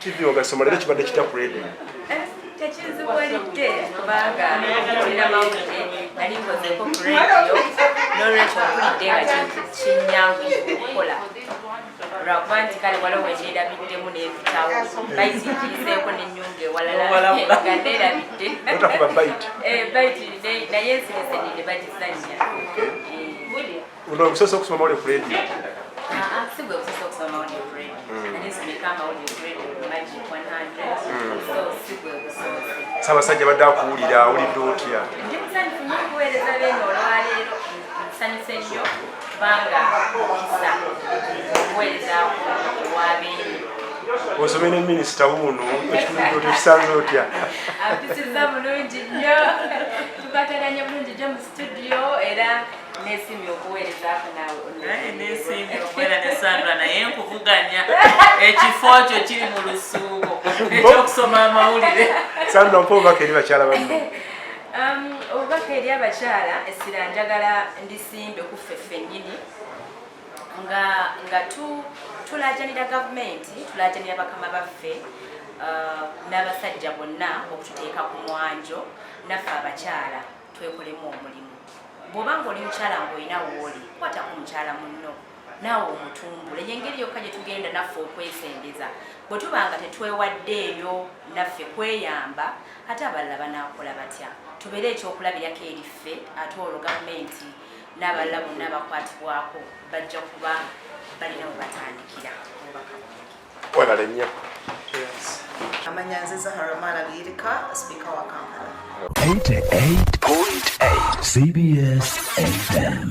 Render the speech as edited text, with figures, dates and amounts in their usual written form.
TV ogasoma leero kibadde kitya ku radio? Tekinzibuwalidde kubanga tulina mawulire, nali nkozeeko ku radio, n'olwekyo mpulidde nga kinnyanguye okukola, lwakuba nti kale waliwo weneerabiddemu nempitawo, bayiti ngiyiseeko nenyunga ewalala nga neerabidde. Otakuba bayiti? Bayiti, naye ensirise ne bagizannya. Ono obusoose okusoma mawulire ku radio? Si gwe busoose okusoma mawulire ku radio. Nali nsomeko amawulire ku radio ku Magic 100, so si gwe busoose. Ssaabasajja badde akuwulira, awulidde otya? Ndi musanyufu nnyo okuweereza Beene olwaleero. Nsanyuse nnyo kubanga mukisa okuweerezaako ewa Beene. Osomye ne minisita wuuno, ekitundu okisanze otya? Ampisiza bulungi nnyo, tukwataganye bulungi nnyo mu studio, era nesimye okuweerezaako naawe. Naye nesimye okubeera ne Sandra, naye nkuvuganya ekifo kyo kiri mu lusuubo ekyokusoma amawulire. Sandra, mpa obubaka eri bakyala banno. Obubaka eri abakyala, essira njagala ndisimbe ku ffe ffennyini nga tulajanira gavumenti, tulajanira bakama baffe n'abasajja bonna okututeeka ku mwanjo. Naffe abakyala twekolemu omulimu. Bw'oba nga oli mukyala ng'olina wooli, kwatako mukyala munno naawe omutumbule. Yengeri yokka gye tugenda naffe okwesembeza. Bwe tuba nga tetwewaddeeyo naffe kweyamba, ate abalala banaakola batya? Tubeere ekyokulabirako eri ffe, ate olwo gavumenti n'abalala bonna abakwatibwako bajja kuba balina we batandikira. Obubaka bwange. Webale nnyo. Amanya nze Zahara Mala Luyirika, sipiika wa Kampala. 88.8 CBS FM.